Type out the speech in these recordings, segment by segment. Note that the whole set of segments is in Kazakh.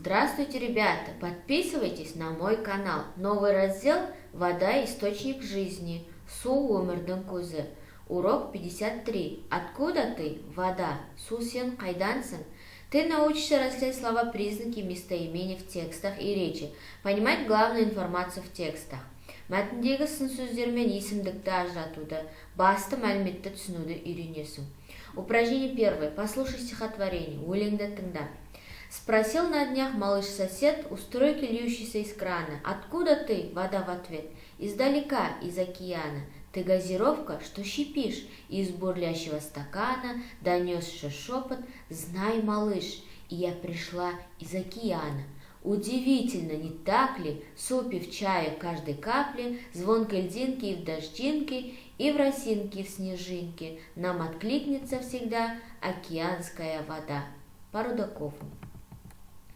Здравствуйте, ребята! Подписывайтесь на мой канал. Новый раздел «Вода – источник жизни». Су – өмірдің көзі. Урок 53. Откуда ты? Вода. Су, сен қайдансың? Ты научишься различать слова, признаки, местоимения в текстах и речи, понимать главную информацию в текстах. Мәтіндегі сын сөздер мен есімдікті ажыратуды, басты мәліметті түсінуді үйренесің. Упражнение первое. Послушай стихотворение. Өлеңді тыңда. Спросил на днях малыш-сосед у струйки, льющейся из крана: «Откуда ты?» Вода в ответ: «Издалека, из океана». «Ты газировка, что шипишь?» Из бурлящего стакана донесся шепот: «Знай, малыш, и я пришла из океана». Удивительно, не так ли? В супе, в чае, в каждой капле, звонкой льдинке и в дождинке, и в росинке, и в снежинке нам откликнется всегда океанская вода. По Рудакову.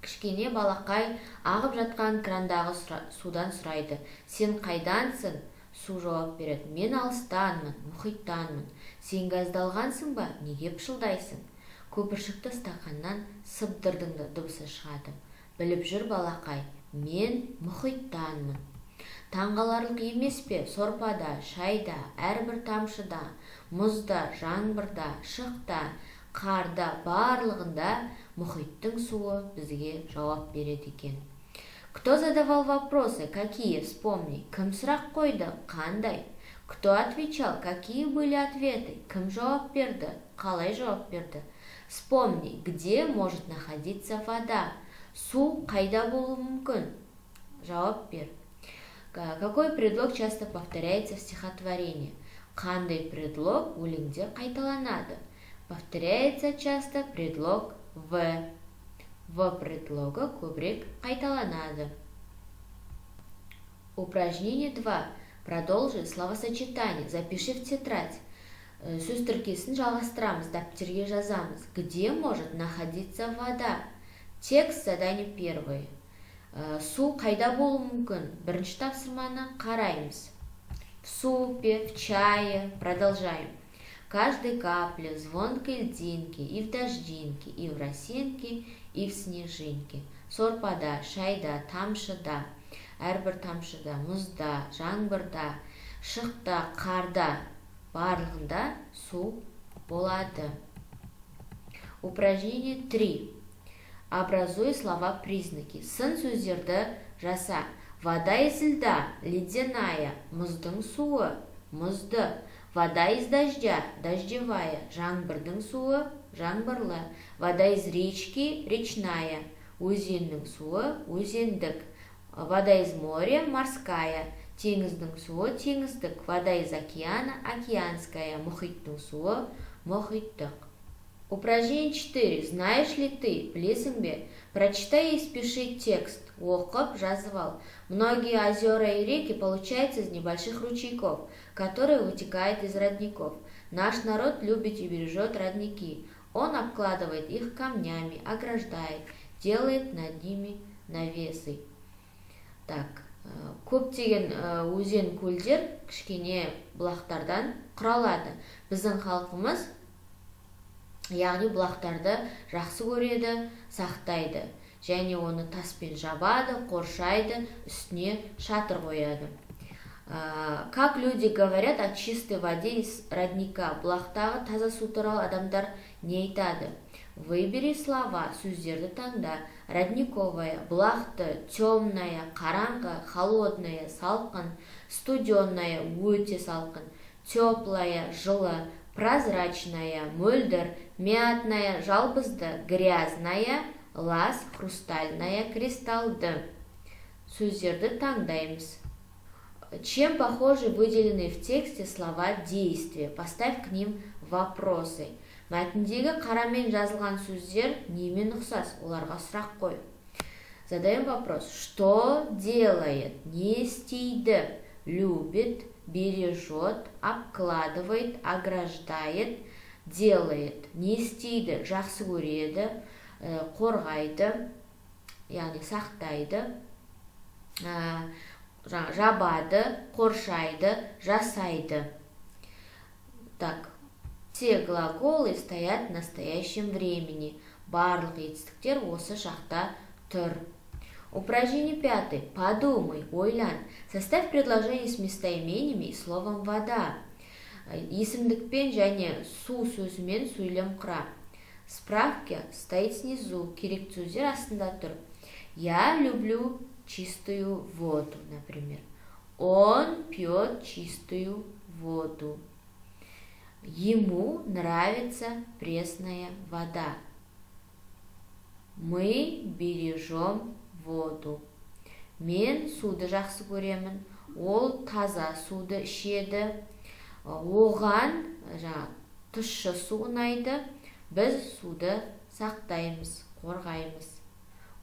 Кішкене балақай ағып жатқан крандағы судан сұрайды: «Сен қайдансың?» Су жауап береді: «Мен алыстанмын, мұхиттанмын». «Сен газдалғансың ба? Неге пышылдайсың?» Көпіршікті стақаннан сыбдырдың да дыбысы шығады. «Біліп жүр, балақай, мен мұхиттанмын». Таңғаларлық емес пе, сорпада, шайда, әрбір тамшыда, мұзда, жаңбырда, шықта, қарда, барлығында мұхиттың суы бізге жауап береді екен. Кто задавал вопросы? Какие? Вспомни. Кім сұрақ қойды? Қандай? Кто отвечал? Какие были ответы? Кім жауап берді? Қалай жауап берді? Вспомни, где может находиться вода? Су қайда болуы мүмкін? Жауап бер. Какой предлог часто повторяется в стихотворении? Қандай предлог өлеңде қайталанады? Повторяется часто предлог «в». «В» предлогы көбірек қайталанады. Упражнение 2. Продолжи словосочетание. Запиши в тетрадь. Сөз тіркесін жалғастырамыз, дәптерге жазамыз. Где может находиться вода? Текст задание первое. Су қайда болуы мүмкін? Бірінші тапсырманы қараймыз. В супе, в чае. Продолжаем. Каждой капле, звонкой льдинке, и в дождинке, и в росинке, и в снежинке. Сорпада, шайда, тамшыда, әрбір тамшыда, мұзда, жаңбырда, шықта, қарда, барлығында су болады. Упражнение 3. Образуй слова признаки. Сын сөздерді жаса. Вода из льда, ледяная, мұздың суы, мұзды. Вода из дождя, дождевая, жаңбырдың суы, жаңбырлы. Вода из речки, речная, өзеннің суы, өзендік. Вода из моря, морская, теңіздің суы, теңіздік. Вода из океана, океанская, мұхиттың суы, мұхиттық. Упражнение 4. Знаешь ли ты, білесің бе? Прочитай и спиши текст. Оқып, жазып ал. Многие озера и реки получаются из небольших ручейков, которые вытекают из родников. Наш народ любит и бережет родники. Он обкладывает их камнями, ограждает, делает над ними навесы. Так, көптеген өзен, көлдер кішкене бұлақтардан құралады. Біздің халқымыз, яғни, бұлақтарды жақсы көреді, сақтайды және оны таспен жабады, қоршайды, үстіне шатыр қояды. Как люди говорят о чистой воде из родника? Бұлақтағы таза су туралы адамдар не айтады? Выбери слова, сөздерді таңда. Родниковая, бұлақты, темная, қараңғы, холодная, салқын, студеная, өте салқын, теплая, жылы, прозрачная, мөлдір, мятная, жалбызды, грязная, лас, хрустальная, кристалды. Сөздерді таңдаймыз. Чем похожи выделенные в тексте слова действия? Поставь к ним вопросы. Мәтіндегі қарамен жазылған сөздер немен ұқсас? Оларға сұрақ қой. Задаем вопрос. Что делает? Не істейді? Любит, бережет, обкладывает, ограждает, делает. Не істейді? Жақсы көреді, қорғайды, яғни сақтайды, жабады, қоршайды, жасайды. Так, все глаголы стоят в настоящем времени. Барлық етістіктер осы шақта Тұр. Упражнение пятое. Подумай, ойлан. Составь предложение с местоимениями и словом «вода». Есімдікпен және су сөзімен сөйлем құра. Справка стоит снизу. Керекті сөздер астында тұр. Я люблю чистую воду, например. Он пьет чистую воду. Ему нравится пресная вода. Мы бережем воду. Мен суды жақсы көремін. Ол таза суды ішеді. Оған жаңа тұщы су ұнайды. Біз суды сақтаймыз, қорғаймыз.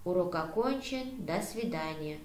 Урок окончен. До свидания.